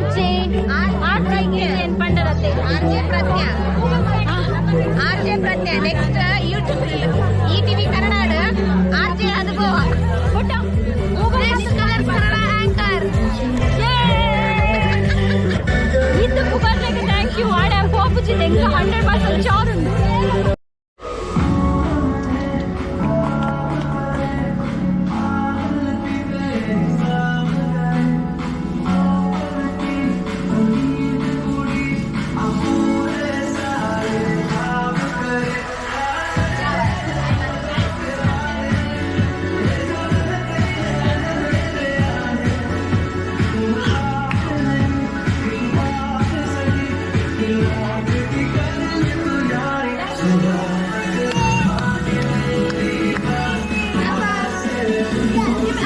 ಆರ್ J. R J ಪಂಡರತ್ತೆ. R J Prajna, R J Prajna. Next YouTube ETV Kannada R J ಅನುಭವ. Next colours Kannada anchor. ಇತ್ತು ಪುಗರ್ಲೆಗ್ thank you. ಆಡೆ ಪೋಪುಜಿ, ಎಂಕ್ 100% sure ಉಂಡು.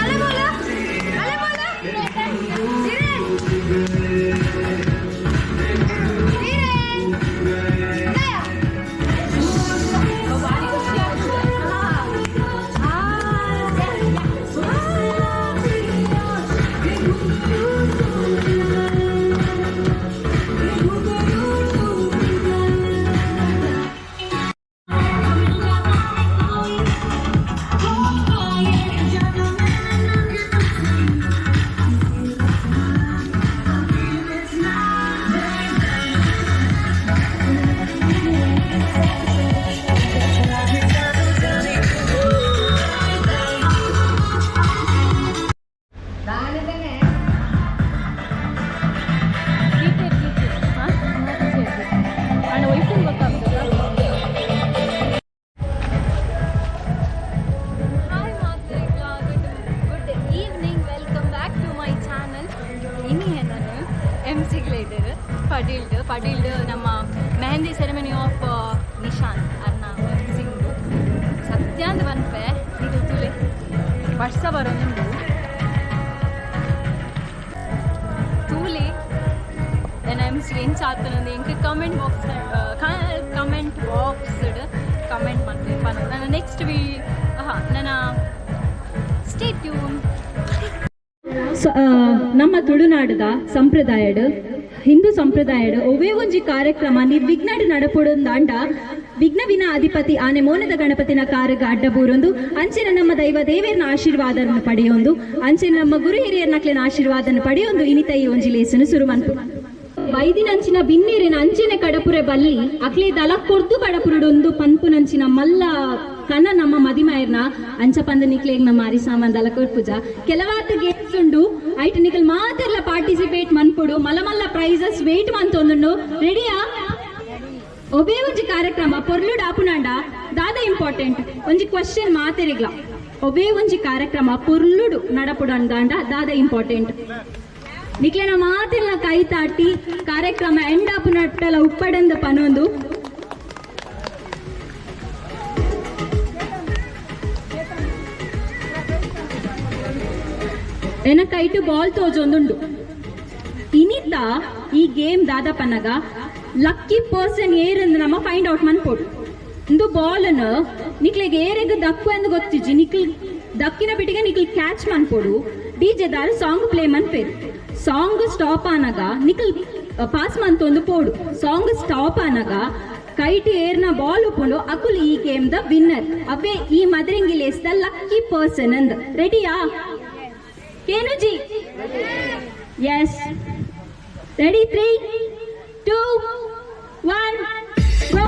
ಅಲೆ ಬೋಲ, ಅಲೆ ಬೋಲ. ಧೀರೇನ್, ಧೀರೇನ್, ದಯಾ. ಭಾರಿ ಖುಷಿ ಆಗ್ತದೆ. ಗೀತೆ ಗೀತೆ. ಹಾಂ, ಅಣ್ಣ ವೈಫನ್ ಗೊತ್ತಾಗ್ತದ. ಹಾಯ್ ಮಾತ್ರೆಗ್ಲ, good good evening, welcome back to my channel. ಇನಿ ನಾನು ಎಮ್ ಸಿ ಇದ್ದಾರೆ ಪಡೀಲ್ಡ್ ಪಡೀಲ್ಡ್ ನಮ್ಮ ಮೆಹಂದಿ ಸೆರೆಮನಿ ಆಫ್ ನಿಶಾಂತ್ ಅರ್ನ ಸಿಂಗು. ಸತ್ಯ ಅಂದ್ ಪನ್ಪೆ, ಇದು ತುಲೆ ವರ್ಷ ಬರೋದುಂಡು. ತೂಲೆ, ಎನ್ನ ಎಮ್ ಸಿ ಎಂಚ ಆತನಂದು ಎಂಕ್ ಕಮೆಂಟ್ ಬಾಕ್ಸ್ ಕಮೆಂಟ್ ಮಾಡ್ತೀನಿ ಪನ. ನನ್ನ ನೆಕ್ಸ್ಟ್ ವಿ ಹಾಂ ನನ್ನ ಸ್ಟೇ ಟ್ಯೂನ್. ನಮ್ಮ ತುಳುನಾಡದ ಸಂಪ್ರದಾಯಡ್, ಹಿಂದೂ ಸಂಪ್ರದಾಯಡ್ ಒವ್ವೇ ಒಂಜಿ ಕಾರ್ಯಕ್ರಮ ನಿರ್ವಿಘ್ನಡ್ ನಡಪೊಡುಂದಾಂಡ ವಿಘ್ನ ವಿನ ಅಧಿಪತಿ ಆನೆ ಮೋನದ ಗಣಪತಿನ ಕಾರುಗ ಅಡ್ಡ ಬೂರೊಂದು, ಅಂಚಿನ ನಮ್ಮ ದೈವ ದೇವೇರ್ನ ಆಶೀರ್ವಾದವನ್ನು ಪಡೆಯೊಂದು, ಅಂಚಿನ ನಮ್ಮ ಗುರು ಹಿರಿಯರ್ನಕ್ಲೆನ ಆಶೀರ್ವಾದನ ಪಡೆಯೊಂದು ಇನಿತ ಈ ಒಂಜಿ ಲೇಸನು ಸುರು ಮನ್ಪು. ಬೈದಿನಂಚಿನ ಬಿನ್ನೇರಿನ ಅಂಚಿನ ಕಡಪುರೆ ಬಲ್ಲಿ, ಅಕ್ಲೆ ದಲ ಕೊರ್ದು ಕಡಪುರುಡೊಂದು ಪನ್ಪುನಂಚಿನ ಮಲ್ಲ ಕನ ನಮ್ಮ ಮದಿಮಾಯರ್ನ. ಅಂಚ ಪಂದ ನಿಕ್ಲೇಗ್ ನಮ್ಮ ಅರಿ ಸಾಮಾನ್ ದಲ ಕೊರ್ಪುಜ. ಕೆಲವಾತ್ ಗೇಮ್ಸ್ ಉಂಡು, ಐಟ್ ನಿಕಲ್ ಮಾತೆರ್ಲ ಪಾರ್ಟಿಸಿಪೇಟ್ ಮನ್ಪುಡು. ಮಲ್ಲ ಮಲ್ಲ ಪ್ರೈಸಸ್ ವೇಟ್ ಮಂತೊಂದುಂಡು. ರೆಡಿಯಾ? ಒಬೇ ಒಂಜಿ ಕಾರ್ಯಕ್ರಮ ಪೊರ್ಲು ಡಾಪುನಾಂಡ ದಾದ ಇಂಪಾರ್ಟೆಂಟ್? ಒಂಜಿ ಕ್ವಶನ್ ಮಾತೆರಿಗ್ಲ. ಒಬೇ ಒಂಜಿ ಕಾರ್ಯಕ್ರಮ ಪೊರ್ಲುಡು ನಡಪುಡಂದಾಂಡ ದಾದ ಇಂಪಾರ್ಟೆಂಟ್? ನಿಕ್ಲೆನ ಮಾತೆಲ್ಲ ಕೈ ತಾಟಿ ಕಾರ್ಯಕ್ರಮ ಎಂಡ್ ಆಪುನಟ್ಟಲ ಉಪ್ಪಡಂದ ಪನೊಂದು. ಎನ ಕೈಟು ಬಾಲ್ ತೋಜೊಂದುಂಡು. ಇನಿತ ಈ ಗೇಮ್ ದಾದ ಪನ್ನಗ ಲಕ್ಕಿ ಪರ್ಸನ್ ಏರಂದು ನಮ್ಮ ಫೈಂಡ್ ಔಟ್ ಮನ್ಪೊಡು. ಇಂದು ಬಾಲ್ ನಿಕ್ಲೆಗ್ ಏರೆಗ್ ದಕ್ಕು ಎಂದು ಗೊತ್ತಿಜ್ಜಿ. ನಿಕ್ಲ್ ದಕ್ಕಿನ ಬಿಟ್ಟಿಗೆ ನಿಕ್ಲ್ ಕ್ಯಾಚ್ ಮನ್ಪೊಡು. ಡಿಜೆ ದಾರು ಸಾಂಗ್ ಪ್ಲೇ ಮನ್ಪೇರು. ಸಾಂಗ್ ಸ್ಟಾಪ್ ಆನಗ ನಿಕ್ಲ್ ಪಾಸ್ ಮಂತೊಂದು ಪೋಡು. ಸಾಂಗ್ ಸ್ಟಾಪ್ ಆನಗ ಕೈಟ್ ಏರ್ನ ಬಾಲ್ ಉಪ್ಪುಂಡು, ಅಕುಲ್ ಈ ಗೇಮ್ the winner. ಅವೇ ಈ ಮದರಿಂಗಿ ಲೇಸ್ the lucky person ಅಂದ್. ರೆಡಿಯಾ ಕೇನುಜಿ? Yes, ready. Three, two, one, go.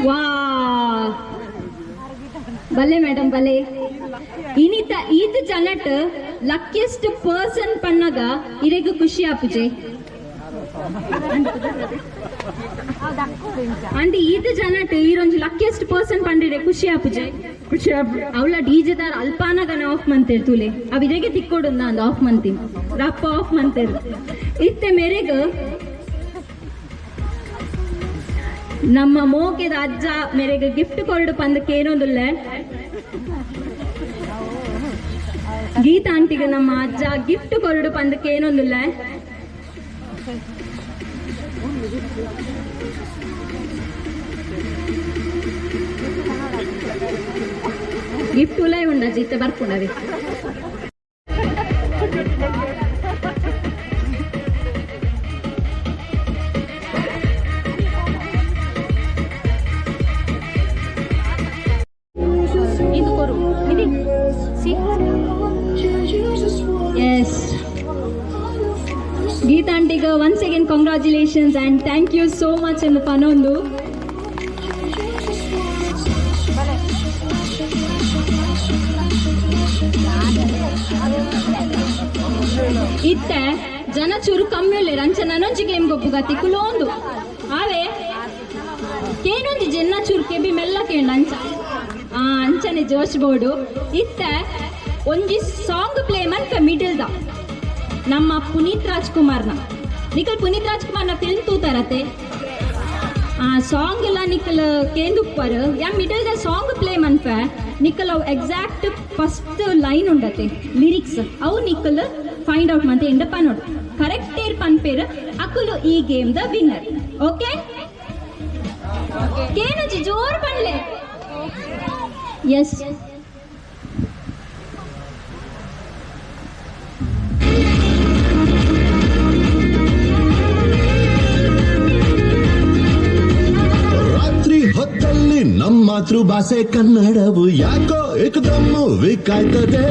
ವಾ, ಬಲ್ಲೆ ಮೇಡಮ್, ಬಲ್ಲೆ. ಇನಿತ ಈತ ಜನಟ್ ಲಕ್ಕಿಯೆಸ್ಟ್ ಪರ್ಸನ್ ಪನ್ನಗ ಇರೆಗ್ ಖುಷಿ ಆಪುಜೆ? ಅಂಡ್ ಈತ ಜನಟ್ ಈರೊಂಜಿ ಲಕ್ಕಿಯೆಸ್ಟ್ ಪರ್ಸನ್ ಪಂಡಿರೆ ಖುಷಿ ಆಪುಜೆ? ಖುಷಿ. ಅವಳ ಡಿಜೆದಾರ್ ಅಲ್ಪಾನಗನ ಆಫ್ ಮಂತೇರ್ ತೂಲೆ. ಅವ್ ಇರೆಗೆ ತಿಕ್ಕೊಡುಂದ ಅಂದ್ ಆಫ್ ಮಂತೀನಿ, ರಪ್ಪ ಆಫ್ ಮಂತೇರ್. ಇತ್ತೆ ಮೇರೆಗ್ ನಮ್ಮ ಮೋಕೆದ ಅಜ್ಜ ಮೇರೆಗ್ ಗಿಫ್ಟ್ ಕೊರಡು ಪಂದ್ ಕೇನೊಂದುಲ್ಲೆ. ಗೀತಾ ಆಂಟಿಗೆ ನಮ್ಮ ಅಜ್ಜ ಗಿಫ್ಟ್ ಕೊರಡು ಪಂದ್ ಕೇನೊಂದುಲ್ಲೆ. ಗಿಫ್ಟ್ ಉಲಾಯ್ ಉಂಡ ಜಿತ್ತೆ ಬರ್ಪುಂಡವೆ. ಇದು ಕೊರು ನಿಧಿ ಸಿ. ಎಸ್, ಗೀತಾಂಟಿಗ once again congratulations and thank you so much ಎಂದು ಪನೊಂದು. ಇತ್ತೆ ಜನ ಚೂರು ಕಮ್ಮಿ ಉಲ್ಲೇರ್, ಅಂಚ ನನೊಂಜಿ ಗೇಮ್ ಗೊಪ್ಪುಗ ತಿಕ್ಕುಲೋಂದು ಆವೆ. ಕೇನೊಂಜಿ ಜನ ಚೂರು ಕೆಬಿ ಮೆಲ್ಲ ಕೇಂಡ ಅಂಚ ಆ ಅಂಚನೆ ಜೋಶ್ ಬೋರ್ಡು. ಇತ್ತೆ ಒಂಜಿ ಸಾಂಗ್ ಪ್ಲೇ ಮನ್ಕ ಮಿಡಲ್ ದ ನಮ್ಮ ಪುನೀತ್ ರಾಜ್ಕುಮಾರ್ನ. ನಿಕಲ್ ಪುನೀತ್ ರಾಜ್ಕುಮಾರ್ನ ಫಿಲ್ಮ್ ತೂತಾರತೆ? ಆ ಸಾಂಗ್ ಎಲ್ಲ ನಿಕಲ್ ಕೇಂದುಪ್ಪರ್. ಯಾ ಮಿಡಲ್ the song play ಮನ್ಪೆ, ನಿಕಲ್ ಅವು ಎಕ್ಸಾಕ್ಟ್ ಫಸ್ಟ್ ಲೈನ್ ಉಂಡತೆ ಲಿರಿಕ್ಸ್, ಅವು ನಿಕಲ್ ಫೈಂಡ್ ಔಟ್ ಮಂತೆ ಎಂಡ ಪನೋಡು. ಕರೆಕ್ಟ್ ಏರ್ ಪನ್ಪೇರ್ ಅಕುಲು ಈ ಗೇಮ್ the winner. Okay? ಕೇನಜಿ, ಜೋರ್ ಪನ್ಲೆ. ಎಸ್. ರಾತ್ರಿ ಹೊತ್ತಲ್ಲಿ ನಮ್ಮ ಮಾತೃಭಾಷೆ ಕನ್ನಡವು ಯಾಕೋ ಏಕದಮ್ಮು ವೀಕಾಯ್ತದೆ.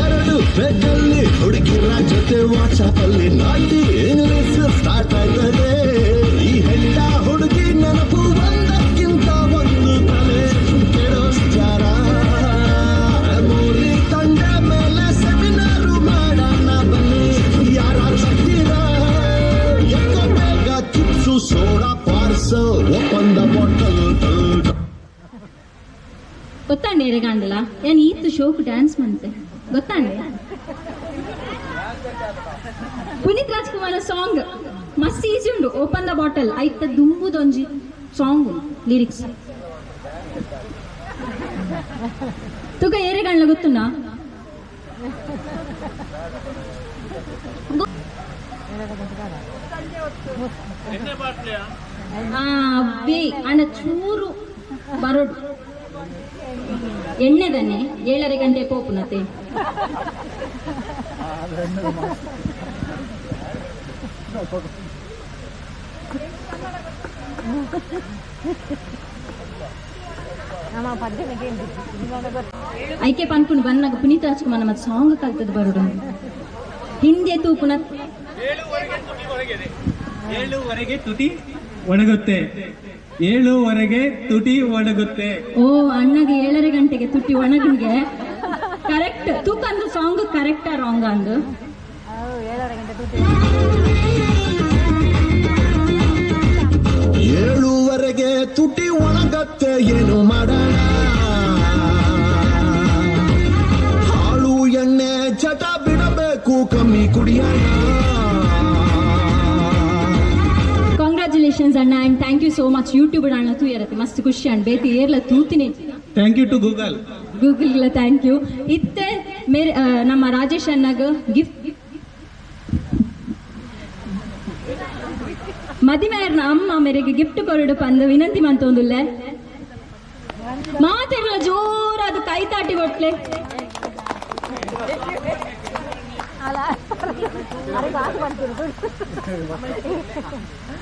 ಎರಡು ಪೆಗ್ಗಲ್ಲಿ ಹುಡುಗಿರ ಜೊತೆ ವಾಟ್ಸಾಪ್ ಅಲ್ಲಿ ನಾಟಿ ಇಂಗ್ಲಿಷ್ ಸ್ಟಾರ್ಟ್ ಆಯ್ತದೆ. ಈ ಹೆಂಡ ಹುಡುಗಿ ನೆನಪು ಒಂದಕ್ಕಿಂತ ಒಂದು ತಲೆ ಕೆಡೋಸ್ಚಾರ. ಮೋರಿ ತಂಡ ಮೇಲೆ ಸೆಮಿನಾರು ಮಾಡೋಣ ಬನ್ನಿ, ಯಾರು ಬರ್ತೀರಾ? ಎಕ್ಕೋ ಬೇಗ chips, soda, parcel, open the bottle. ಗೊತ್ತಾಂಡೆ ಎರೆಗಾಂಡಲ ಏನ್ ಈತ್ ಶೋಕ್ ಡ್ಯಾನ್ಸ್ ಮಂತೆ ಗೊತ್ತಾಂಡೆ? ಪುನೀತ್ ರಾಜ್ಕುಮಾರ್ ಸಾಂಗ್ ಮಸ್ತ್ ಈಸಿ ಉಂಡು. ಓಪನ್ the bottle ಐತ ದುಂಬುದೊಂಜಿ ಸಾಂಗ್ ಲಿರಿಕ್ಸ್ ತುಕ ಏರೆಗಾಂಡ್ಲ ಗೊತ್ತುನಾ? ಆ ಬೇ ಅಣ್ಣ ಚೂರು ಬರೋಡು ಎಣ್ಣೆದನೆ 7:30 ಗಂಟೆ ಪೋಪುನತೆ. ಐಕೆ ಪನ್ಪುಂಡು ಬನ್ನಾಗ ಪುನೀತ್ ರಾಜ್ಕುಮಾರ್ ನಮ್ಮ ಸಾಂಗ್ ಕಲ್ತದ ಬರೋಡು ಹಿಂದೆ ತೂಪುನ. 7ವರೆಗೆ ತುಟಿ ಒಣಗುತ್ತೆ, 7ವರೆಗೆ ತುಟಿ ಒಣಗುತ್ತೆ. ಓ, ಅಣ್ಣಗೆ 7:30 ಗಂಟೆಗೆ ತುಟಿ ಒಣಗಿಗೆ. ಕರೆಕ್ಟ್ ತೂಕ ಅಂದು ಸಾಂಗ್ ಕರೆಕ್ಟಾ ರಾಂಗ್ ಅಂದು. 7ವರೆಗೆ ತುಟಿ ಒಣಗತ್ತೆ, ಏನು ಮಾಡೋಣ? ಹಾಳು ಎಣ್ಣೆ ಚಟ ಬಿಡಬೇಕು, ಕಮ್ಮಿ ಕುಡಿಯೋಣ. ಕಾಂಗ್ರ್ಯಾಚುಲೇಷನ್ಸ್ ಅಣ್ಣ and thank you so much. YouTube ಅಣ್ಣ ತೂಯರತ್ತೆ ಮಸ್ತ್ ಖುಷಿ ಅಣ್ಣ ಬೇತಿ ಏರ್ಲ ತೂತಿನಿ. Thank you to Google. Google thank you. ಇತ್ತೆ ಮೇರೆ ನಮ್ಮ ರಾಜೇಶ್ ಅಣ್ಣಗ ಗಿಫ್ಟ್. ಮದಿಮೇರ್ನ ಅಮ್ಮ ಮೇರೆಗೆ ಗಿಫ್ಟ್ ಕೊರಡು ಪಂದು ವಿನಂತಿ ಮಂತೊಂದುಲ್ಲೆ. ಮಾತೆರ್ಲ ಜೋರಾದ ಕೈ ತಾಟಿ ಕೊಟ್ಲೆ.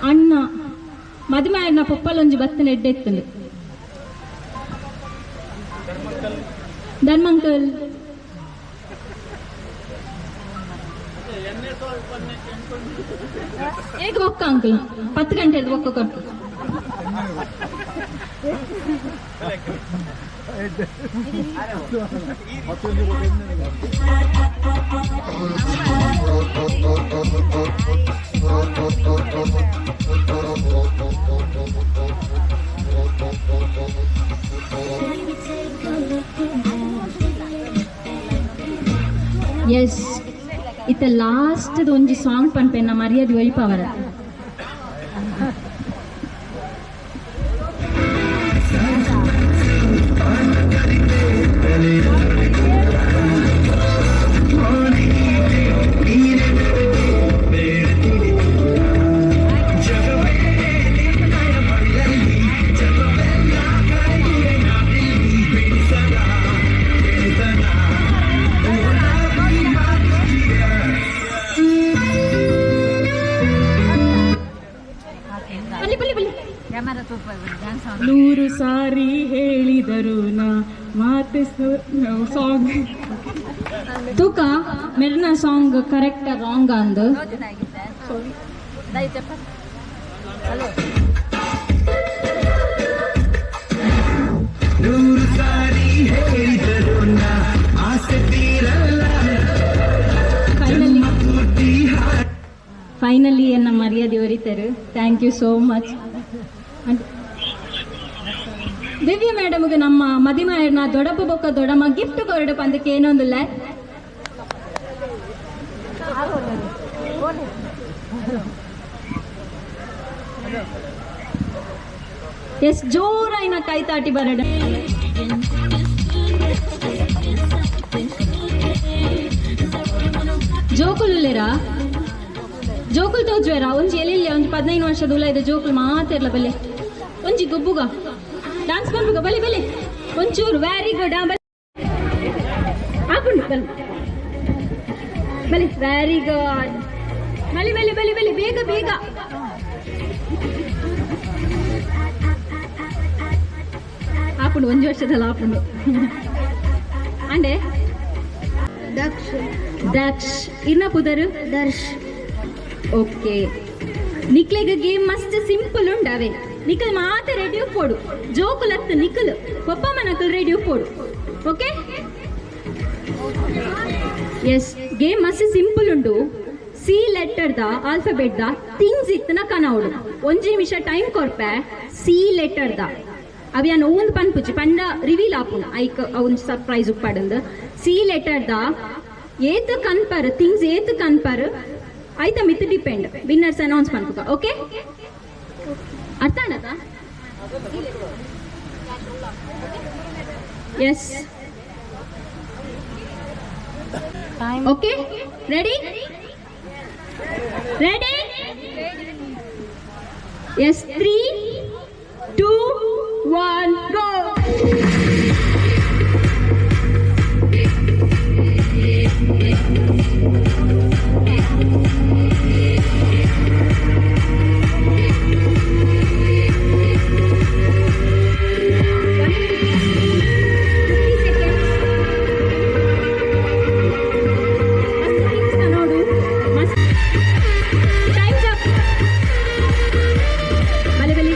ಅಣ್ಣ ಮದಿಮಾಯರ್ನ ಪೊಪ್ಪಲೊಂಜಿ ಬತ್ತನ ಎಡ್ಡೆ ಎತ್ತುಂಡು. ಧರ್ಮಂಕಲ್ ಏಕ ಬೊಕ್ಕ ಅಂಕಲ್ 10 ಗಂಟೆ ಬೊಕ್ಕ ಕೊಟ್ಟು. ಎಸ್, ಇತ್ತ ಲಾಸ್ಟ್ ಒಂಜಿ ಸಾಂಗ್ ಪನ್ಪೆನ್ನ ಮರ್ಯಾದೆ ಒಯ್ಪವರ. ನೂರು ಸಾರಿ ಹೇಳಿದರು ನಾ ಮಾತೆ ಸಾಂಗ್. ತೂಕ ಮೆರ್ನ ಸಾಂಗ್ ಕರೆಕ್ಟ್ ರಾಂಗ್ ಅಂದ್. ಹಲೋ. ನೂರು ಸಾರಿ ಹೇಳಿದರು ನಾ ಆಸೆ ತೀರಲ್ಲ. ಫೈನಲಿ ಪೂರ್ತಿ. ಫೈನಲಿ ಎನ್ನ ಮರ್ಯಾದೆ ಒರಿತಾರೆ. Thank you so much. ದಿವ್ಯ ಮೇಡಮ್ಗೆ ನಮ್ಮ ಮದಿಮಾಯರ್ನ ದೊಡಪ್ಪ ಬೊಕ್ಕ ದೊಡಮ್ಮ ಗಿಫ್ಟ್ ಕೊರಡು ಪಂದಕ್ಕೆ ಏನೊಂದಿಲ್ಲ. ಎಸ್, ಜೋರಾಯಿನ ಕೈ ತಾಟಿ ಬರಡ. ಜೋಕುಲುಲ್ಲೇರಾ? ಜೋಕುಲ್ ತೋಜುವೆರಾ? ಒಂಜಿ ಎಲ್ಲಿ ಒಂಜಿ 15 ವರ್ಷದ ಉಲ ಇದೆ ಜೋಕುಲ್ ಮಾತಿರ್ಲ. ಬಲ್ಲೆ, ಒಂಜಿ ಗೊಬ್ಬುಗ, ಡಾನ್ಸ್ ಮನ್ಪುಗ. ಬಲೆ ಬಲೆ, ಒಂಚೂರು. Very good. ಬಲೆ, ಆಪುಂಡು. ಬಲೆ ಬಲೆ, ವೆರಿ ಗುಡ್. ಬಲೆ ಬಲೆ ಬಲೆ ಬಲೆ, ಬೇಗ ಬೇಗ. ಆಪುಂಡು, ಒಂಜಿ ವರ್ಷದಲ್ಲಿ ಆಪುಂಡು. ಅಂಡೆ. ದಕ್ಷ. ದಕ್ಷ್, ಇರ್ನ ಪುದರು? ದರ್ಶ್. ಓಕೆ, ನಿಕ್ಲೆಗ್ ಗೇಮ್ ಮಸ್ತ್ ಸಿಂಪಲ್ ಉಂಡವೆ. ನಿಕಲ್ ಮಾತ ರೆಡಿ ಉಪ್ಪೋಡು. ಜೋಕುಲತ್ತು ನಿಕಲ್ ಪೊಪ್ಪಮ್ಮ ನಕಲ್ ರೆಡಿ ಉಪ್ಪೋಡು. ಓಕೆ, ಎಸ್, ಗೇಮ್ ಮಸ್ತ್ ಸಿಂಪಲ್ ಉಂಡು. C letter the alphabet the things ಇತ್ತನ ಕನವಡು. ಒಂಜಿ ನಿಮಿಷ ಟೈಮ್ ಕೊರ್ಪೆ. ಸಿ ಲೆಟರ್ ದ ಅವಿಯಾನ ಒಂದ್ ಪನ್ಪುಜಿ ಪಂಡ ರಿವೀಲ್ ಆಪುಂಡು. ಐಕ್ ಒಂಜಿ ಸರ್ಪ್ರೈಸ್ ಉಪ್ಪಾಡಂದು. ಸಿ ಲೆಟರ್ ದ ಏತ್ ಕನ್ಪರ್, ಥಿಂಗ್ಸ್ ಏತ್ ಕನ್ಪರ್, ಐತ ಮಿತ್ ಡಿಪೆಂಡ್ ವಿನ್ನರ್ಸ್ ಅನೌನ್ಸ್ ಪನ್ಪುಗ. ಓಕೆ, ಅರ್ಥ ಆನದ? Yes, okay, ready? Ready? Yes, 3, 2, 1, go. ನೋಡು. Times up. ಬಲೆ ಬಲೆ.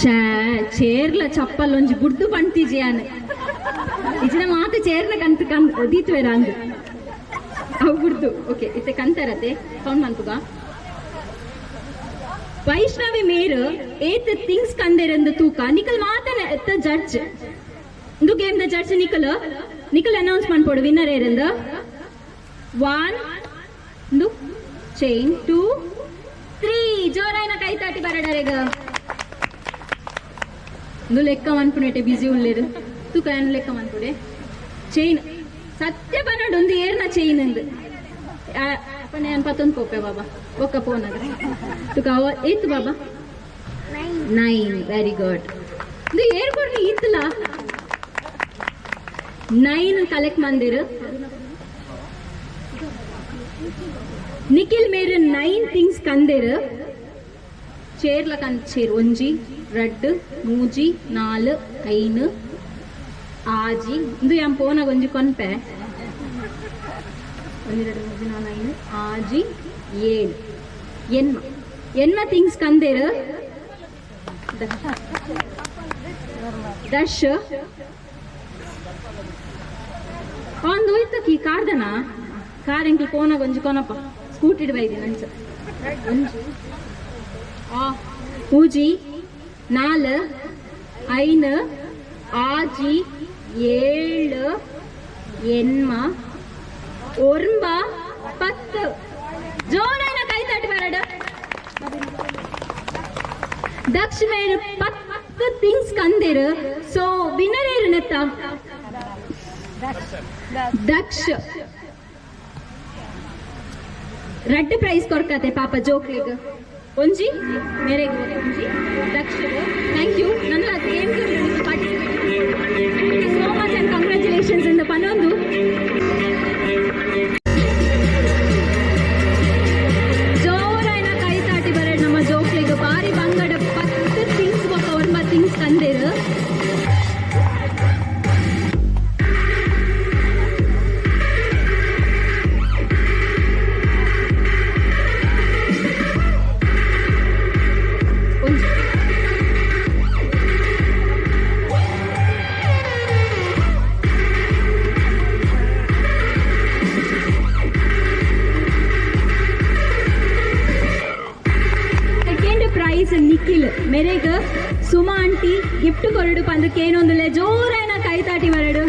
ಶಾ, ಚೇರ್ಲ ಚಪ್ಪಲ್ ಒಂಜಿ ಬುಡ್ದು ಪಂತಿಜಿಯಾನ್. ಇಚಿನ ಮಾತ ಚೇರ್ನ ಕಂತ್ ಕನ್ ದೀತ್ವೇರ ಅಂದು ಅವು ಬುಡ್ದು. ಓಕೆ, ಇತ್ತೆ ಕಂತರತೆ ಕೌಂಟ್ ಮನ್ಪುಗ. ವೈಷ್ಣವಿ ಮೇರ್ ಏತ್ ಥಿಂಗ್ಸ್ ಕಂದೆರಂದು ತೂಕ. ನಿಕಲ್ ಮಾತನ ಎತ್ತ ಜಡ್ಜ್. ಇಂದು ಗೇಮ್ the judge ನಿಕಲ್. ನಿಕಲ್ ಅನೌನ್ಸ್ ಮನ್ಪೋಡು ವಿನ್ನರ್ ಏರಂದು. ಒನ್ ಇಂದು ಚೈನ್, ಟೂ, ತ್ರೀ. ಜೋರಾಯ್ನ ಕೈ ತಾಟಿ ಬರಡರೆಗ. ಇಂದು ಲೆಕ್ಕ ಮನ್ಪುನೆಟೆ ಬಿಸಿ ಉಲ್ಲೇರು. ತೂಕ, ಏನ್ ಲೆಕ್ಕ ಮನ್ಪುಡೆ? ಚೈನ್ ಸತ್ಯ ಪನ್ನಡು ಒಂದು ಏರ್ನ ಚೈನ್ ಅಂದು ಅಪ್ಪನೆ. ನಾನು ಪತ್ತೊಂದು ಪೋಪೆ ಬಾಬಾ ಒಕ್ಕ ಪೋನಗ. ತುಕ ಅವ ಏತು ಬಾಬಾ? ನೈನ್, ವೆರಿ ಗುಡ್. ಇದು ಏರ್ ಕೊಡ್ಲಿ ಇತ್ತಲ್ಲ. ನೈನ್ ಕಲೆಕ್ಟ್ ಮಂದಿರ್. ನಿಖಿಲ್ ಮೇರ್ ನೈನ್ ಥಿಂಗ್ಸ್ ಕಂದೆರ್. ಚೇರ್ಲ ಕನ್ ಚೇರ್. ಒಂಜಿ, ರಡ್ಡ್, ಮೂಜಿ, ನಾಲ್, ಐನ್, ಆಜಿ. ಇಂದು ಯಾನ್ ಪೋನಾಗ ಒಂಜಿ ಕೊನ್ಪೆ. ಒಂಜಿ, ಎರಡು, ಮೂಜಿ, ನಾಲ್, ಐನ್, ಆಜಿ, ಏಳ್, ಎನ್ಮ. ಎನ್ಮ ಥಿಂಗ್ಸ್ ಕಂದೆರ್. ದಶ್ ಒಂದು ಹೋಯ್ತಕಿ ಕಾರ್ದನ ಕಾರ್. ಎಂಕ್ಲು ಪೋನಾಗ ಒಂಜಿ ಕೊನಪ್ಪ. ಸ್ಕೂಟಿ ಬೈದಿ ನಂಚ. ಒಂಜಿ, ಆ ಮೂಜಿ, ನಾಲ್, ಐನ್, ಆಜಿ, ಏಳು, ಎನ್ಮ, ಒರ್ಂಬ, 10. ಜೋರಾನ ಕೈ ತಟ್ಟಿ ಬರಡ. ದಕ್ಷ ಮೇರ್ 10 ಥಿಂಗ್ಸ್ ಕಂದೆರ್. ಸೊ ವಿನ್ನರ್ ಏರು ನೆತ್ತ? ದಕ್ಷ. ರಡ್ಡ್ ಪ್ರೈಸ್ ಕೊರ್ಕತೆ ಪಾಪ ಜೋಕ್ಲೆಗ್. ಒಂಜಿ ಮೇರೆಗ್, ಒಂಜಿ ದಕ್ಷ. Thank you. ನನ್ನ game participate. Thank you so much and congratulations ಇಂದ ಪನೊಂದು. ಜೋರಾಯ್ನ ಕೈ. ಕೊರಡು ಪಂದು ಕೇನೊಂದುಲೆ ಜೋರಾಯನ ಕೈತಾಟಿ ಬರಡು.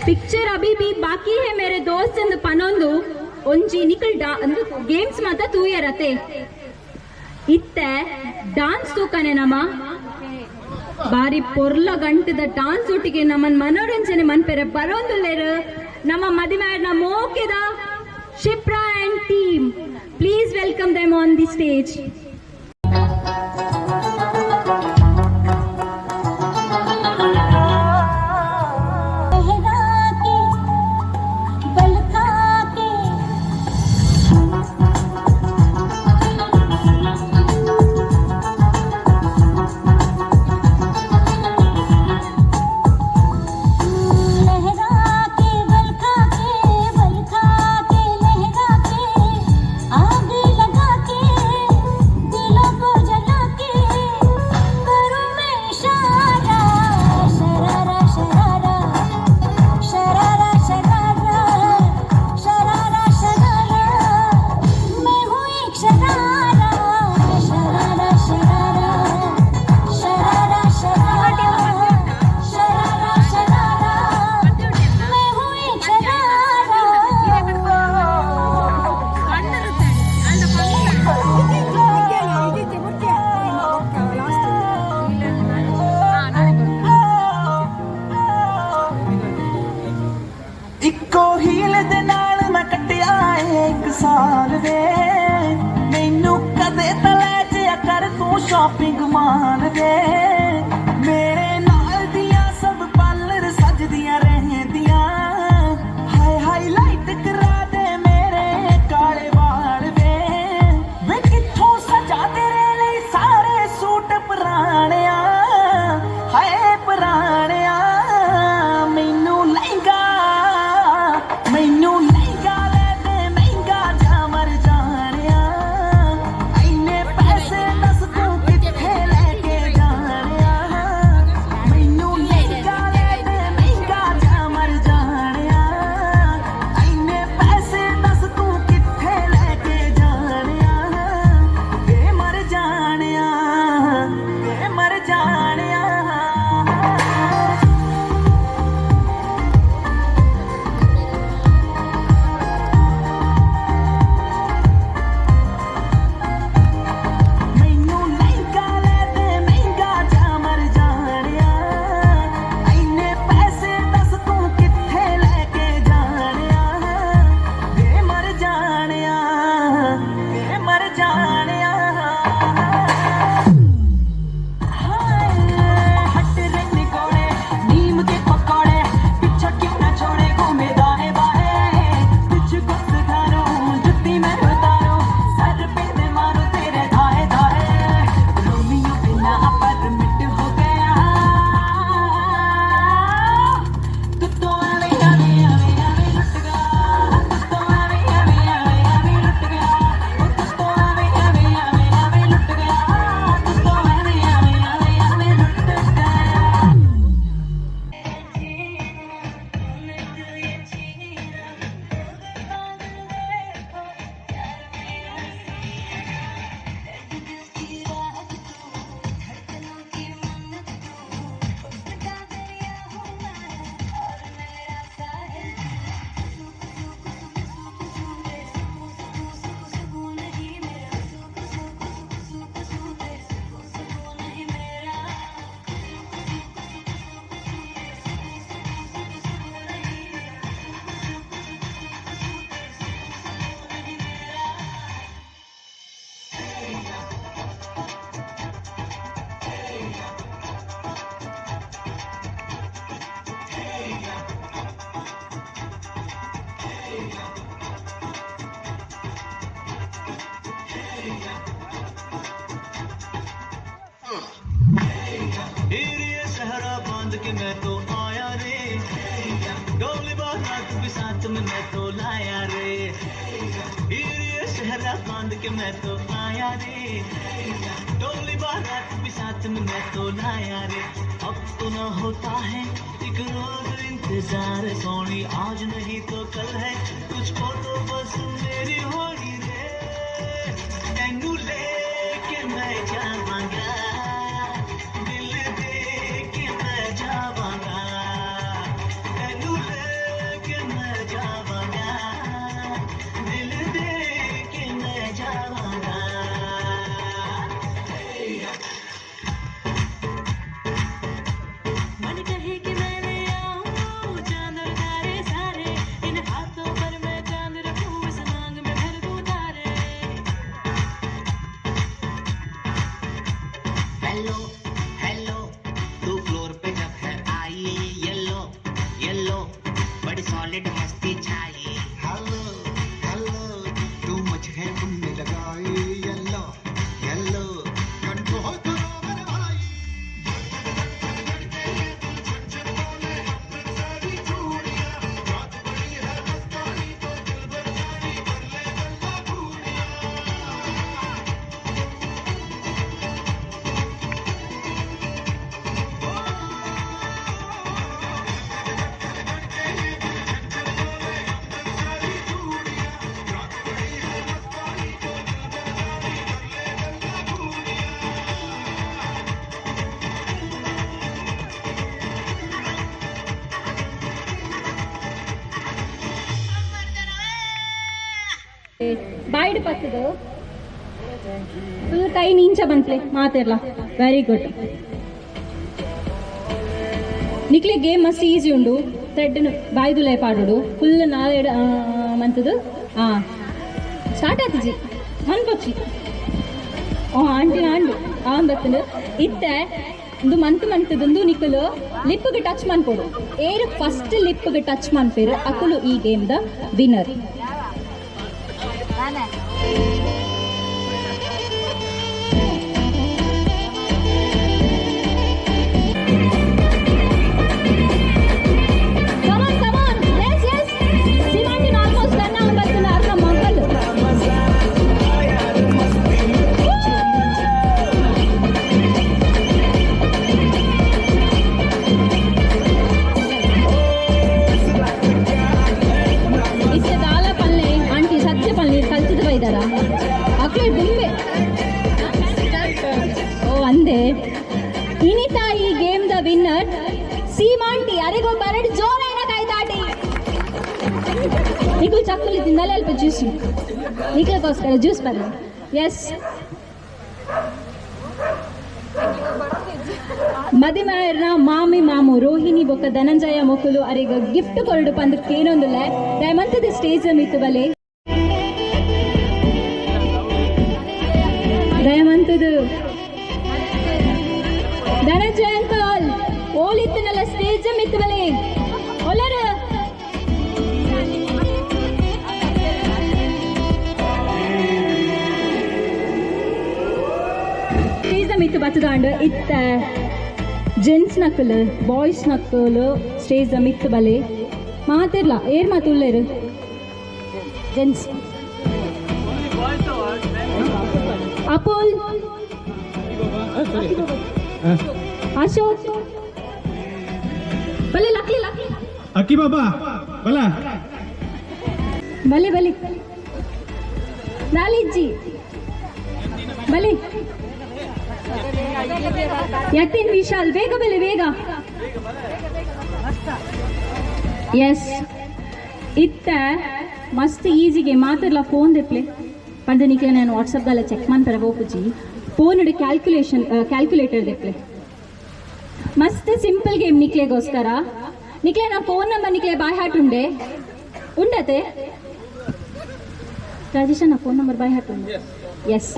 ಪಿಕ್ಚರ್ ಅಭಿ ಬಿ ಬಾಕಿ ಹೇ ಮೇರೆ ದೋಸ್ತ್ ಅಂದ್ ಪನೊಂದು ಒಂಜಿ ನಿಕಲ್ ಡಾ ಅಂದು ಗೇಮ್ಸ್ ಮಾತ ತೂಯರತೆ. ಇತ್ತೆ ಡಾನ್ಸ್ ತೂಕನೆ ನಮ ಬಾರಿ ಪೊರ್ಲ ಗಂಟದ ಡಾನ್ಸ್ ಒಟ್ಟಿಗೆ ನಮ್ಮನ್ ಮನೋರಂಜನೆ ಮನ್ಪೆರೆ ಬರೋಂದುಲ್ಲೇರು ನಮ್ಮ ಮದಿಮ್ಯಾಡ್ನ ಮೋಕೆದ Shipra and team. Please welcome them on the stage. ਇੱਕੋ ਹੀਲ ਦੇ ਨਾਲ ਮੈਂ ਕੱਟਿਆ ਏ ਇੱਕ ਸਾਲ ਵੇ, ਮੈਨੂੰ ਕਦੇ ਤਾਂ ਲੈ ਜਿਆ ਕਰ ਤੂੰ ਸ਼ਾਪਿੰਗ ਮਾਲ ਵੇ। ਮੇਰੇ ਨਾਲ ਦੀਆਂ ਸਭ ਪਾਰਲਰ ਸਜਦੀਆਂ ਰਹਿੰਦੀਆਂ, ਹਾਈ ਹਾਈ ਲਾਈਟ ਕਰਾ ਦੇ ਮੇਰੇ ਕਾਲੇ ਵਾਲ ਵੇ। ਵੇ ਕਿੱਥੋਂ ਸਜਾ ਤੇਰੇ ਲਈ ਸਾਰੇ ਸੂਟ ਪੁਰਾਣਿਆ, ਹਾਏ ਪੁਰਾਣਿਆ। ਮੈਨੂੰ ਲਹਿੰਗਾ, ਮੈਨੂੰ ਲਹਿੰਗਾ ਲੈ ਦੇ ਮਹਿੰਗਾ ਜਾ ਮਰ ਜਾਣਿਆ, ਐਨੇ ਪੈਸੇ ਦੱਸ ਤੂੰ ਕਿੱਥੇ ਲੈ ਕੇ ਜਾਣਿਆ। ਮੈਨੂੰ ਲਹਿੰਗਾ ਲੈ ਦੇ ਮਹਿੰਗਾ ਜਾ ਮਰ ਜਾਣਿਆ, ਐਨੇ ਪੈਸੇ ਦੱਸ ਤੂੰ ਕਿੱਥੇ ਲੈ ਕੇ ਜਾਣਿਆ। ਵੇ ਮਰ ਜਾਣਿਆ, ਵੇ ਮਰ ਜਾਣਿਆ। ਮੈਨੂੰ ਲਹਿੰਗਾ ਲੈ ਦੇ ਮਹਿੰਗਾ ਜਾ ਮਰ ਜਾਣਿਆ, ਐਨੇ ਪੈਸੇ ਦੱਸ ਤੂੰ ਕਿੱਥੇ ਲੈ ਕੇ ਜਾਣਿਆ। ਵੇ ਮਰ ਜਾਣਿਆ, ਵੇ ਮਰ ਜਾਣਿਆ। ਹਾਏ ਹਟ ਰੰਨ ਕੋੜੇ नीम के पकौड़े, पीछा क्यों ना छोड़े घूमे दाएं बाएं। तुझको सुधारो जुत्ती मैं उतारो, सर पे मैं मारो तेरे धाए धाए। रोमियो बिना परमिट हो गया, तू तो आवे आवे आवे आवे लुट गया। तू तो आवे आवे आवे आवे लुट गया। तू तो आवे आवे आवे आवे लुट गया। तू तो आवे आवे आवे आवे लुट गया। हीरे सहरा बांध के मैं तो आया रे, डोली बारात भी साथ में मैं तो लाया रे। हीरे सहरा बांध के मैं तो आया रे, डोली बारात भी साथ में मैं तो लाया रे। अब तो न होता है एक रोज इंतजार सोनी, आज नहीं तो कल है, तुझको तो बस मेरी होनी रे। तैनू ले ಬಾಯ್ಡ್ ಪತ್ತದು ಫುಲ್ ಕೈ ನಿಂಚ ಬಂತ್ಲೆ ಮಾತಿರ್ಲ. ವೆರಿ ಗುಡ್ ನಿಕ್ಲೆ. ಗೇಮ್ ಮಸ್ತ್ ಈಸಿ ಉಂಡು. ಥ್ರೆಡ್ ಬಾಯ್ದುಲೈ ಪಾಡೋಡು. ಫುಲ್ ನಾಲೆಡ್ ಮಂತದು. ಹಾಂ, ಸ್ಟಾರ್ಟ್ ಆತಿಜಿ, ಮನ್ಪೊಚ್ಚಿ. ಓ ಆಂಟಿ, ಆಂಡು ಆನ್ ಬತ್ತಂಡು. ಇತ್ತೆ ಇಂದು ಮಂತ್ ಮಂತದಂದು ನಿಕುಲು ಲಿಪ್ಗೆ ಟಚ್ ಮನ್ಪೊಡು. ಏರು ಫಸ್ಟ್ ಲಿಪ್ಗೆ ಟಚ್ ಮನ್ಪೇರು, ಅಕುಲು ಈ game the winner. Come on, come on. Yes, yes. ಸಿಮಾಂಟಿನ almost done ಆಗುತ್ತಿಲ್ಲ ಅರ್ಧ ಮಗಲು. ಇತ್ತೆ ದಾಲ ಪಲ್ಲೆ ಆಂಟಿ, ಸತ್ಯ ಪಲ್ಲೆ ಕಲ್ತದ ಬೈದಾರ ಅಕ್ಲೆ ದುಂಬೆ. ಓ ಅಂದೆ. ಇನಿತಾ ಈ ಗೇಮ್ the winner ಸೀಮಾಂಟಿ. ಅರೆಗೋ ಬರಡ್ ಜೋರಾಯ್ನ ಕಾಯ್ತಾಟಿ. ನಿಖಿಲ್ ಚಕ್ಕುಲಿ ತಿಂದಲೇ ಅಲ್ಪ ಜ್ಯೂಸ್ ನಿಖಿಲ್ಗೋಸ್ಕರ ಜ್ಯೂಸ್ ಬರಲಿ. ಎಸ್, ಮದಿಮಾಯರ್ನ ಮಾಮಿ ಮಾಮು ರೋಹಿಣಿ ಬೊಕ್ಕ ಧನಂಜಯ ಮೊಕುಲು ಅರೆಗ ಗಿಫ್ಟ್ ಕೊರಡು ಪಂದು ಕೇನೊಂದುಲ್ಲ. ದಯಮಂತದ ಸ್ಟೇಜ್ ಮಿತ್ತು ಬಲೆ ದಯಮಂತದು. ಧನಂಜಯ ಅಂಕಲ್ ಓಲಿತ್ತನಲ್ಲ, ಸ್ಟೇಜ್ ಮಿತ್ತು ಬಲೆ ಒಲ್ಲರು. ಸ್ಟೇಜ್ ಮಿತ್ತು ಬತ್ತದಾಂಡ್. ಇತ್ತ ಜೆಂಟ್ಸ್ ನಕ್ಕಲು, ಬಾಯ್ಸ್ ನಕ್ಕಲು ಸ್ಟೇಜ್ ಮಿತ್ತು ಬಲೆ. ಮಾತಿರ್ಲ, ಏರ್ ಮಾತುಲ್ಲೇರು ಜೆಂಟ್ಸ್? ಅಪೋಲ್, ಅಶೋಕ್ ಬಲೆ, ಲಕ್ಲಿ ಲಕ್ಲಿ. ಅಕ್ಕಿ ಬಾಬಾ ಬಲ. ಬಲೆ ಬಲೆ, ಲಾಲಿಜ್ಜಿ ಬಲೆ. ಯತಿನ್ ವಿಶಾಲ್ ಬೇಗ ಬಲೆ, ಬೇಗ. ಎಸ್, ಇತ್ತ ಮಸ್ತ್ ಈಸಿಗೆ. ಮಾತಿರ್ಲ ಫೋನ್ ದೆಪ್ಲೆ ಪಂಡ ನಿಕ್ಲೆ ನಾನು ವಾಟ್ಸಪ್ದಲ್ಲ ಚೆಕ್ ಮನ್ಪರ ಪೋಪುಜಿ. ಫೋನ್ ಕ್ಯಾಲ್ಕುಲೇಷನ್ ಕ್ಯಾಲ್ಕುಲೇಟರ್ ದೆಪ್ಲೆ. ಮಸ್ತ್ ಸಿಂಪಲ್ ಗೇಮ್ ನಿಕ್ಲೆಗೋಸ್ಕರ. ನಿಕ್ಲೆ ನಾ ಫೋನ್ ನಂಬರ್ ನಿಕ್ಲೆ ಬಾಯ್ ಹಾಟ್ ಉಂಡೆ ಉಂಡತೆ? ರಾಜೇಶ, ನಾ ಫೋನ್ ನಂಬರ್ ಬಾಯ್ ಹಾಟ್ ಉಂಡೆ? ಎಸ್.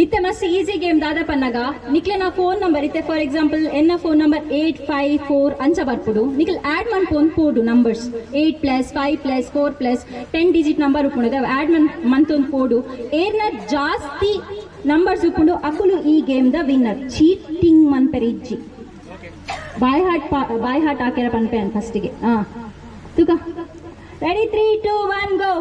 ಇತ್ತೆ ಮಸ್ತ್ ಈಸಿ ಗೇಮ್ ದಾದ ಪನ್ನಗ, ನಿಕ್ಲೆ ನಾ ಫೋನ್ ನಂಬರ್ ಇತ್ತೆ ಫಾರ್ ಎಕ್ಸಾಂಪಲ್ ಎನ್ನ ಫೋನ್ ನಂಬರ್ 854 ಅಂಚ ಬರ್ಪುಡು. ನಿಕ್ಲೆ ಆಡ್ ಮನ್ಪೊಂದು ಪೋಡು numbers. 8 plus 5 plus 4 plus 10 digit number ಉಪ್ಪುಂಡು. ಆಡ್ ಮನ್ ಮಂತೊಂದು ಪೋಡು. ಏರ್ನ ಜಾಸ್ತಿ ನಂಬರ್ಸ್ ಉಪ್ಪುಂಡು, ಅಕುಲು ಈ ಗೇಮ್ the winner. Cheating ಮನ್ಪೆರೆ ಇಜ್ಜಿ. ಬಾಯ್ ಹಾಟ್, ಬಾಯ್ ಹಾಟ್ ಹಾಕ್ಯಾರ ಪನ್ಪೆ ಫಸ್ಟಿಗೆ. ಹಾಂ, ತುಕ. Ready, 3, 2, 1, go.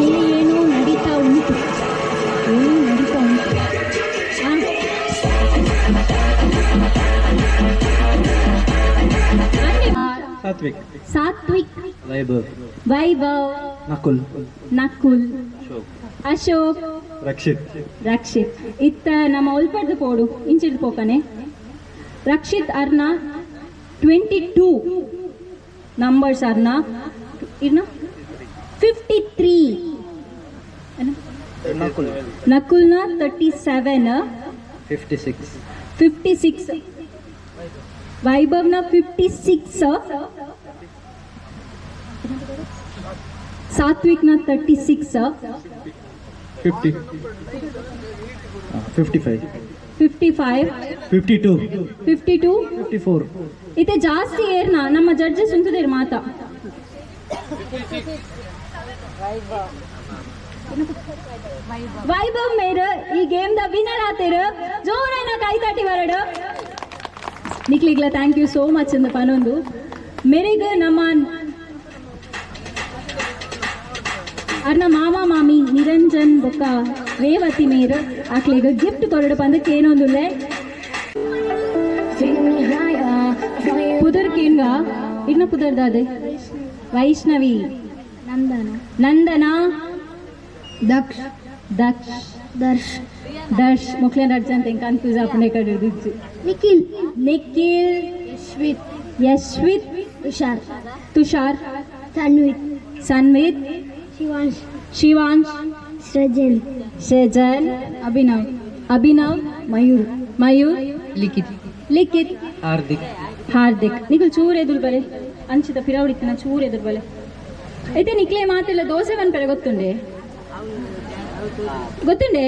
ಇಲ್ಲಿ ಏನೋ ನಡೀತಾ ಉಂಟು, ಏನೋ ನಡೀತಾ ಉಂಟು. ಆ. ಸಾತ್ವಿಕ್. ಸಾತ್ವಿಕ್. ವೈಭವ್. ವೈಭವ್. ನಕುಲ್. ನಕುಲ್. ಅಶೋಕ್. ರಕ್ಷಿತ್. ರಕ್ಷಿತ್. ಇತ್ತ ನಮ್ಮ ಒಲ್ಪಡ್ದು ಪೋಡು, ಇಂಚಿಡ್ದು ಪೋಕನೆ. ರಕ್ಷಿತ್ ಅರ್ನ 22 ನಂಬರ್ಸ್ ಅರ್ನ. ಇರ್ನ 53. ನಕುಲ್. ನಕುಲ್ನ 37. 56. 56. ವೈಭವ್ನ 56. ಸಾತ್ವಿಕ್ನ 36. 50, 55. 55. 52. 52. 54. ಇತ್ತೆ ಜಾಸ್ತಿ ಏರ್ನ? ನಮ್ಮ ಜಡ್ಜಸ್ ಉಂತದೇರು ಮಾತಾ. ವೈಭವ್ ಮೇರ್ ಈ ಗೇಮ್ the winner ಆತೇರು. ಜೋರೈನ ಕೈ ತಟ್ಟಿ ಬರಡು. ನಿಕ್ಲಿಗ್ಲ thank you so much ಅಂದ ಪನೊಂದು ಮೆರೆಗ್ ನಮ್ಮ ಅರ್ನ ಮಾಮ ಮಾಮಿ ನಿರಂಜನ್ ಬೊಕ್ಕ ರೇವತಿ ಮೇರ್ ಅಕ್ಲೆಗ್ ಗಿಫ್ಟ್ ಕೊರಡು ಪಂದಕ್ಕೆ ಏನೊಂದುಲ್ಲೆ. ಪುದರ್ ಕೇನ್ಗ ಇನ್ನ ಪುದರ್ ದಾದೆ? ವೈಷ್ಣವಿ. ನಂದನ. ನಂದನ. ದಕ್ಷ. ದಕ್ಷ. ದರ್ಶ್. ದರ್ಶ್. ಮೊಕ್ಲೇನ್ ರಡ್ಜನ್ ಅಂತ ಕನ್ಫ್ಯೂಸ್ ಆಪುಂಡೆ ಕಡೆ. ನಿಖಿಲ್. ನಿಖಿಲ್. ಯಶ್ವಿತ್. ಯಶ್ವಿತ್. ತುಷಾರ್. ತುಷಾರ್. ತನ್ವಿತ್. ಸನ್ವಿತ್. ಶಿವಾಂಶ್. ಶಿವಾಂಶ್. ಸೃಜನ್. ಸೃಜನ್. ಅಭಿನವ್. ಅಭಿನವ್. ಮಯೂರ್. ಮಯೂರ್. ಲಿಖಿತ್. ಲಿಖಿತ್. ಹಾರ್ದಿಕ್. ಹಾರ್ದಿಕ್. ನಿಕುಲ್ ಚೂರು ಎದುರು ಬಲೆ, ಅಂಚಿದ ಪಿರವಡಿತ್ತಿನ ಚೂರು ಎದುರು ಬಲೆ. ಐತೆ ನಿಕ್ಲೆ ಮಾತೆಲ್ಲ ದೋಸೆ ಪನ್ಪೆರೆ ಗೊತ್ತುಂಡೆ? ಗೊತ್ತುಂಡೆ?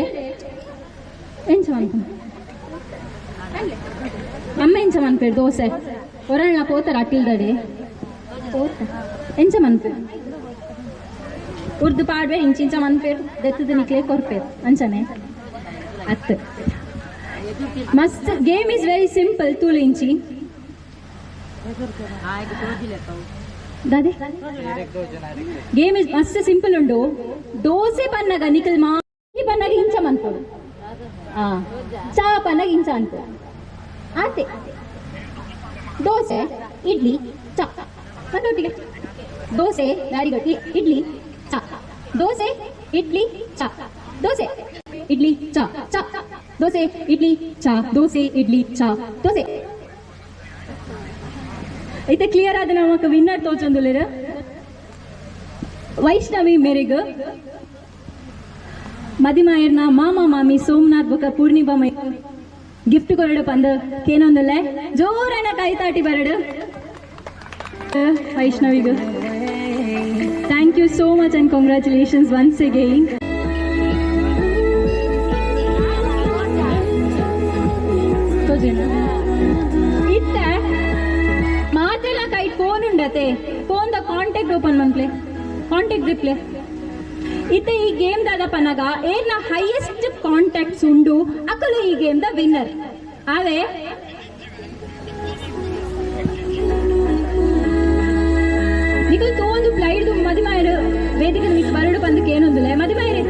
ಎಂಚ ಮನ್ಪು ಅಮ್ಮ? ಎಂಚ ಮನ್ಪೇರು ದೋಸೆ? ಒರಳ್ನ ಪೋತಾರ ಅಟ್ಟಿಲ್ದಡೆ ಪೋತ ಎಂಚ ಮನ್ಪೇರು? ಉರ್ದು ಪಾಡ್ವೆ, ಇಂಚಿಂಚ ಮನ್ಪೇರು, ದೆತ್ತದ ನಿಕ್ಲೆ ಕೊರ್ಪೇರು ಅಂಚನೆ ಅತ್. ಮಸ್ತ್ ಗೇಮ್ is very simple. ತೂಲು ಇಂಚಿ ದಾದೆ ಗೇಮ್ is ಮಸ್ತ್ ಸಿಂಪಲ್ ಉಂಡು. ದೋಸೆ ಪನ್ನಗ ನಿಕಲ್ ಮಾ ಪನ್ನಗ ಇಂಚ ಮನ್ಪೊಡು, ಆ ಚಾ ಪನ್ನಗ ಇಂಚ ಅನ್ಪೊಡು. ಆತೆ. ದೋಸೆ, ಇಡ್ಲಿ, ಚಾ ಒಟ್ಟಿಗೆ. ದೋಸೆ, ವೆರಿ ಗುಡ್, ಇಡ್ಲಿ, ಚಾ. ದೋಸೆ, ಇಡ್ಲಿ, ಚಾ. ದೋಸೆ, ಇಡ್ಲಿ, ಚಾ. ಚಾ, ದೋಸೆ, ಇಡ್ಲಿ, ಚಾ. ದೋಸೆ, ಇಡ್ಲಿ, ಚಾ. ದೋಸೆ. ಐತೆ ಕ್ಲಿಯರ್ ಆದ ನಮಕ್ ವಿನ್ನರ್ ತೋಚೊಂದುಲ್ಲೆರ್ ವೈಷ್ಣವಿ ಮೇರೆಗ್. ಮದಿಮಾಯರ್ನ ಮಾಮ ಮಾಮಿ ಸೋಮನಾಥ್ ಬೊಕ ಪೂರ್ಣಿಮಾ ಗಿಫ್ಟ್ ಕೊರಡು ಪಂದ್ ಕೇನೊಂದುಲ್ಲೆ. ಜೋರನ ಕೈತಾಟಿ ಬರಡು ವೈಷ್ಣವಿಗ್. Thank you so much and congratulations once again. ಇತ್ತೆ ಮಾತೆಲ್ಲ ಕೈ ಫೋನ್ ಉಂಡತೆ. ಫೋನ್ the contact open ಮನ್ಪ್ಲೆ, ಕಾಂಟ್ಯಾಕ್ಟ್ ರಿಪ್ಲೆ. ಇತ್ತೆ ಈ ಗೇಮ್ ದಾದ ಪನಗ ಏರ್ನ ಹೈಯೆಸ್ಟ್ ಕಾಂಟ್ಯಾಕ್ಟ್ಸ್ ಉಂಡು ಅಕಲು ಈ ಗೇಮ್ the winner ಆವೆ. ನಿಕಲ್ ತೋಂದು ಪ್ಲೈಡ್ ಮದಿಮಾಯರು ವೇದಿಕೆ ಮಿತ್ ಬರಡು ಬಂದಕ್ಕೆ ಏನೊಂದುಲೆ ಮದಿಮಾಯರೆ.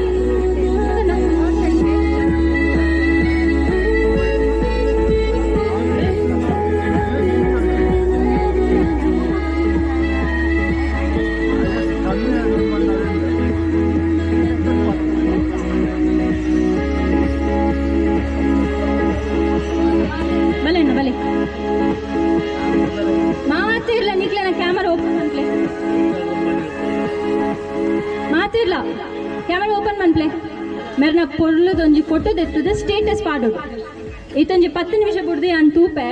ಬಲೆ ಅಣ್ಣ ಬಲೆ. ಮಾತಿರ್ಲ ನಿಕ್ಲೆನ ಕ್ಯಾಮರಾ ಓಪನ್ ಮನ್ಪ್ಲೆ. ಮಾತಿರ್ಲ ಕ್ಯಾಮರಾ ಓಪನ್ ಮನ್ಪ್ಲೆ. ಮೆರ್ನ ಪೊರ್ಲುದೊಂಜಿ ಫೋಟೋ ದೆತ್ತದ ಸ್ಟೇಟಸ್ ಪಾಡೋಡು. ಇತ್ತೊಂಜಿ 10 ನಿಮಿಷ ಬುಡ್ದು ಯಾನ್ ತೂಪೆ,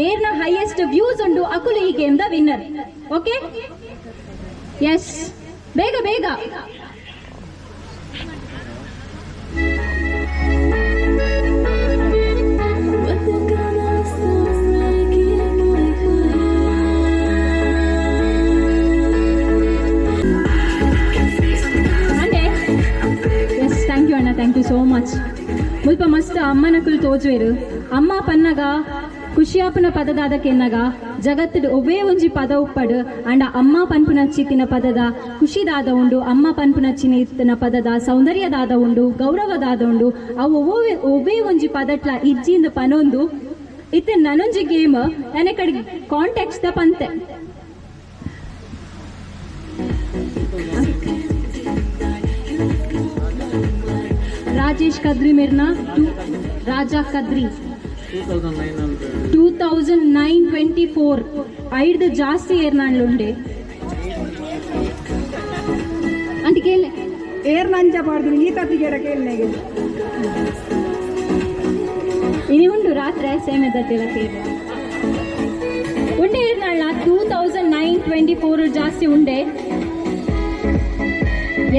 ಏರ್ನ ಹೈಯೆಸ್ಟ್ ವ್ಯೂಸ್ ಉಂಡು ಅಕುಲು ಈ game the winner. Okay, S, ಬೇಗ ಬೇಗ. ಅಂಡೆ ಎಸ್, thank you ಅಣ್ಣ, thank you so much. ಮುಲ್ಪ ಮಸ್ತ್ ಅಮ್ಮನಕುಲು ತೋಜುವೆರು. ಅಮ್ಮ ಪನ್ನಗ ಖುಷಿಯಾಪುನ ಪದದಾದ ಕೆನ್ನಗ ಜಗತ್ತುಡು ಒವ್ವೇ ಒಂಜಿ ಪದ ಉಪ್ಪಡು ಅಂಡ ಅಮ್ಮ ಪನ್ಪುನಚ್ಚಿತ್ತಿನ ಪದದ ಖುಷಿದಾದ ಉಂಡು, ಅಮ್ಮ ಪನ್ಪುನಚ್ಚಿನ ಪದದ ಸೌಂದರ್ಯದಾದ ಉಂಡು, ಗೌರವದಾದ ಉಂಡು. ಅವು ಒವ್ವೇ ಒವ್ವೇ ಒಂಜಿ ಪದಟ್ಲ ಇಜ್ಜಿಂದ ಪನೊಂದು ಇತ್ತೆ ನನೊಂಜಿ ಗೇಮ್ ಎನೆ ಕಡೆ ಕಾಂಟ್ಯಾಕ್ಟ್ಸ್ ದ ಪಂತೆ. ರಾಜೇಶ್ ಕದ್ರಿ ಮೇರ್ನ ಟು ರಾಜಾ ಕದ್ರಿ 2924 ಐದು ಜಾಸ್ತಿ ಏರ್ನಾಂಡ್ಲುಂಡೆ ಅಂತ ಕೇಳಿ. ಏರ್ ನಂಜ ಪಾಡ್ದು ಈ ತತ್ತಿಗೆಡ ಕೇಳನೆಗೆ. ಇನಿ ಉಂಡು ರಾತ್ರಿ ಸೇಮೆ ದತ್ತಿಲ ಕೇಳಿ ಉಂಡೆ ಏರ್ನಾಳ್ನ 2924 ಜಾಸ್ತಿ ಉಂಡೆ.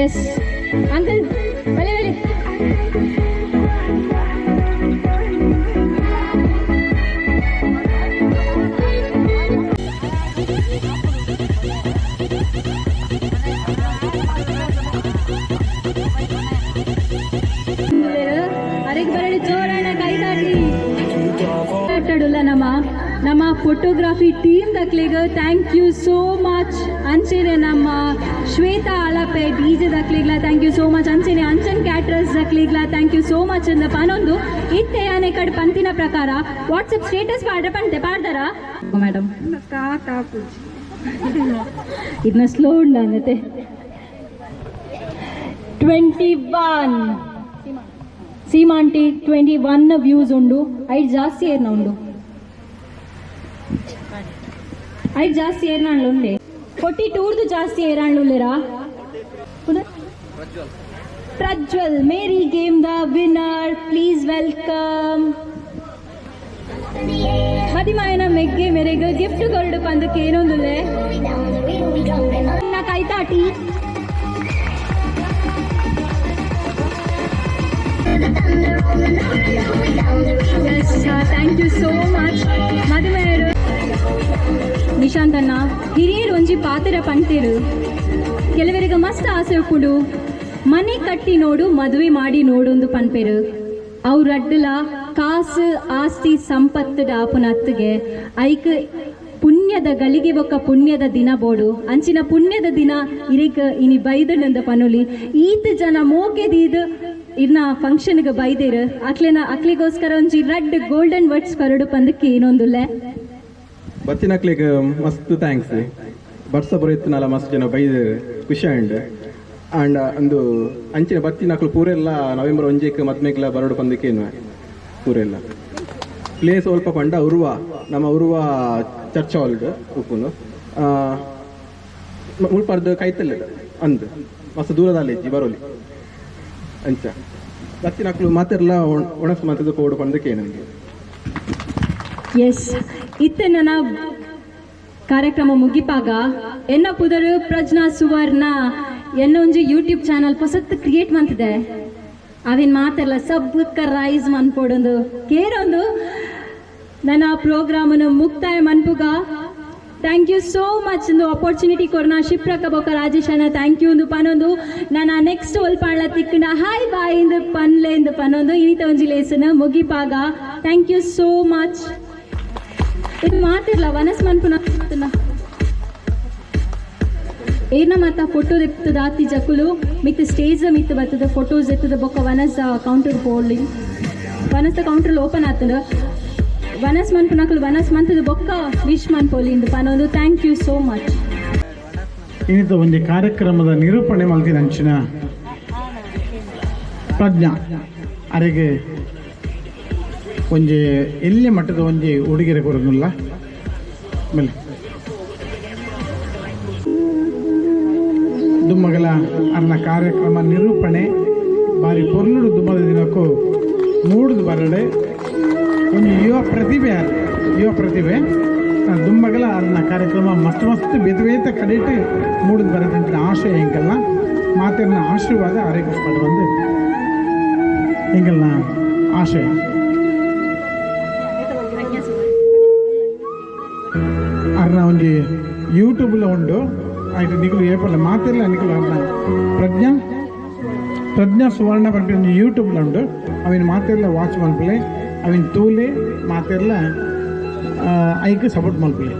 ಎಸ್ ಅಂಕಲ್, ಬಲೆ ಬಲೆ. ಅರೆಗ್ ಬರಡಿ, ಜೋರಣ್ಣ ಕೈತಾಟಿ. ಆಟಾಡುಲ್ಲ ನಮ್ಮ ನಮ್ಮ ನಮ್ಮ ಫೋಟೋಗ್ರಫಿ ಟೀಮ್ ದಕ್ಲೆಗ್ thank you so much. ಅಂಚೆನೆ ನಮ್ಮ ಶ್ವೇತಾ ಆಳಪೆ ಡಿಜೆ ದಕ್ಲೆಗ್ಲ thank you so much. ಅಂಚೆನೆ Anchan ಕ್ಯಾಟ್ರಸ್ ದಕ್ಲೆಗ್ಲ thank you so much ಅಂದ ಪನೊಂದು ಇತ್ತೆ ಯಾನೆ ಕಡೆ ಪಂತಿನ ಪ್ರಕಾರ ವಾಟ್ಸಪ್ ಸ್ಟೇಟಸ್ ಪಾಡ್ರೆ ಪಂತೆ ಪಾಡ್ದಾರ ಮೇಡಮ್? ಇದನ್ನ ಸ್ಲೋ ಉಂಡ ಅನ್ನತ್ತೆ. 21 ಸೀಮಾಂಟಿ, 21 ವ್ಯೂಸ್ ಉಂಡು. ಐಟ್ ಜಾಸ್ತಿ ಏರ್ನ ಉಂಡು, ಐಟ್ ಜಾಸ್ತಿ ಏರ್ನಾಂಡ್ಲು ಉಂಡೆ. 42ರ್ದು ಜಾಸ್ತಿ ಏರಾಂಡ್ಲು. ಪ್ರಜ್ವಲ್ ಮೇರಿ game the winner. Please welcome ಮದಿಮಾಯನ ಮೆಗ್ಗೆ ಮೇರೆಗ್ ಗಿಫ್ಟ್ ಕೊರಡು ಪಂದಕ್ಕೆ ಏನೊಂದುಲ್ಲೆ ಕೈತಾಟಿ. Thank you so much ಮದುಮೆಯರು. ನಿಶಾಂತ್ ಅಣ್ಣ, ಹಿರಿಯರು ಒಂಜಿ ಪಾತೆರ ಪಂತೇರು, ಕೆಲವರಿಗೆ ಮಸ್ತ್ ಆಸೆ ಉಪ್ಪುಂಡು, ಮನೆ ಕಟ್ಟಿ ನೋಡು, ಮದುವೆ ಮಾಡಿ ನೋಡೊಂದು ಪನ್ಪೇರು. ಅವ್ರ ಅಡ್ಡಲ ಕಾಸು ಆಸ್ತಿ ಸಂಪತ್ತು ಆಪುನ ಅತ್ತಿಗೆ, ಐಕ್ ಪುಣ್ಯದ ಗಳಿಗೆ ಬೊಕ್ಕ ಪುಣ್ಯದ ದಿನ ಬೋಡು. ಅಂಚಿನ ಪುಣ್ಯದ ದಿನ ಇರಿಕ್ ಇನಿ ಬೈದನಂದ ಪನೊಲಿ. ಈತ್ ಜನ ಮೋಕೆ ದೀದ್ ಇರ್ನ ಫಂಕ್ಷನ್ಗೆ ಬೈದೇರು. ಅಕ್ಲೆನ ಅಕ್ಲಿಗೋಸ್ಕರ ಒಂಜಿ ರಡ್ಡ್ ಗೋಲ್ಡನ್ ವರ್ಡ್ಸ್ ಕೊರಡು ಪಂದಕ್ಕೆ ಏನೊಂದುಲ್ಲೆ. ಬತ್ತಿನಕ್ಲೆಗ್ ಮಸ್ತ್ thanks. ಬರ್ಸ ಬರೋಯ್ತನಲ್ಲ, ಮಸ್ತ್ ಜನ ಬೈದೇರು, ಖುಷಿ ಆಂಡ್. ಆಂಡ ಅಂದು ಅಂಚಿನ ಬತ್ತಿನಕ್ಲು ಪೂರೆಲ್ಲ ನವೆಂಬರ್ 1ಕ್ಕೆ ಮದ್ಮೆಗ್ಲ ಬರೋಡು ಪಂದಕ್ಕೇನು ಪೂರೆಲ್ಲ. ಪ್ಲೇಸ್ ಒಲ್ಪ ಪಂಡ ಉರ್ವ, ನಮ್ಮ ಉರ್ವ ಚರ್ಚ್ ಹಾಲ್ಡ್ ಉಪ್ಪುನು ಮುಲ್ಪರ್ದು ಕೈತಲ್ ಅಂದ್ ಮಸ್ತ್ ದೂರದಲ್ಲಿ ಇಜ್ಜಿ ಬರೋಲಿ. ಅಂಚ ಬತ್ತಿನಕ್ಲು ಮಾತೆರ್ಲ ಒಣಸ್ ಮಂತದ ಪೋಡು ಪಂದಕ್ಕೆ ನನಗೆ. ಎಸ್, ಇತ್ತೆ ನನ್ನ ಕಾರ್ಯಕ್ರಮ ಮುಗಿಪಾಗ. ಎನ್ನ ಪುದರು ಪ್ರಜ್ನಾ ಸುವರ್ಣ. ಎನ್ನ ಒಂಜಿ ಯೂಟ್ಯೂಬ್ ಚಾನಲ್ ಪೊಸತ್ ಕ್ರಿಯೇಟ್ ಮಂತಿದೆ. ಅವಿನ್ ಮಾತೆಲ್ಲ ಸಬ್ಬಕ್ಕ ರೈಸ್ ಮನ್ಪೊಡೊಂದು ಕೇರೊಂದು ನನ್ನ ಪ್ರೋಗ್ರಾಮನ್ನು ಮುಕ್ತಾಯ ಮನ್ಪುಗ. Thank you so much ಇಂದು ಅಪರ್ಚುನಿಟಿ ಕೊರ್ನ ಶಿಪ್ರಕ ಬೊಕ ರಾಜೇಶ್ ಅಣ್ಣ thank you ಒಂದು ಪನೊಂದು. ನನ್ನ ನೆಕ್ಸ್ಟ್ ಒಲ್ಪಾಂಡ್ಲ ತಿಕ್ಕಂಡ ಹಾಯ್ ಬಾಯ್ ಇಂದು ಪನ್ಲೆ ಇಂದು ಪನೊಂದು ಇನಿತ ಒಂಜಿ ಲೇಸನ್ ಮುಗಿಪಾಗ. Thank you so much. ಇದು ಮಾತಿರ್ಲ ವನಸ್ ಮನ್ಪುನ ಏನ ಮಾತ ಫೋಟೋ ಎತ್ತದ ಆತಿ ಜಕುಲು ಮಿತ್ ಸ್ಟೇಜ್ ಮಿತ್ ಬತ್ತದ ಫೋಟೋಸ್ ಎತ್ತದ ಬೊಕ್ಕ ವನಸ್ ಕೌಂಟರ್ ಹೋಲ್ಡಿಂಗ್ ವನಸ್ ಕೌಂಟರ್ ಓಪನ್ ಆತದ. ವನಸ್ ಮನ್ಪುನಕುಲು ವನಸ್ ಮಂತದ ಬೊಕ್ಕ ವಿಶ್ ಮನ್ಪೊಲಿ ಇಂದು ಪನೊಂದು. Thank you so much. ಇನ್ನಿತ ಒಂದು ಕಾರ್ಯಕ್ರಮದ ನಿರೂಪಣೆ ಮಲ್ತಿನ ಅಂಚಿನ ಪ್ರಜ್ಞಾ ಅರೆಗೆ ಒಂಜಿ ಎಲ್ಲಿ ಮಟ್ಟದ ಒಂಜಿ ಉಡುಗೆರೆ ಕೊರಗುಲ್ಲ ಆಮೇಲೆ ದುಮ್ಮಗಲ ಅರ್ನ ಕಾರ್ಯಕ್ರಮ ನಿರೂಪಣೆ ಬಾರಿ ಪೊರ್ಲುಡು ದುಮ್ಮದ ದಿನಕ್ಕೂ ಮೂಡುದು ಬರಡೆ. ಒಂದು ಯುವ ಪ್ರತಿಭೆ, ಯುವ ಪ್ರತಿಭೆ ದುಮ್ಮಗಲ ಅರ್ನ ಕಾರ್ಯಕ್ರಮ ಮಸ್ತ್ ಮಸ್ತ್ ಬೇತೆ ಬೇತೆ ಕಡೆಟ್ ಮೂಡುದು ಬರದಂತ ಆಶಯ ಎಂಕಲ್ನ. ಮಾತಿನ ಆಶೀರ್ವಾದ ಆರೋಗ್ಯ ಬಂದು ಎಂಕಲ್ನ ಆಶಯ. ಅರ್ನ ಒಂಜಿ ಯೂಟ್ಯೂಬ್ಲ ಉಂಡು ಆಯ್ತು ನಿಕಲು ಏಪಲ್ಲ ಮಾತಿರ್ಲ ನಿಕಲು ಅರ್ನ ಪ್ರಜ್ಞಾ ಪ್ರಜ್ಞಾ ಸುವರ್ಣ ಪನ್ಪಿ ಒಂಜಿ ಯೂಟ್ಯೂಬ್ಲ ಉಂಡು. ಅವಿನ ಮಾತಿರ್ಲ ವಾಚ್ ಮಲ್ಪಲೆ, ಅವಿನ ತೂಲೆ, ಮಾತಿರ್ಲ ಐಕ್ ಸಪೋರ್ಟ್ ಮಲ್ಪಲೆ.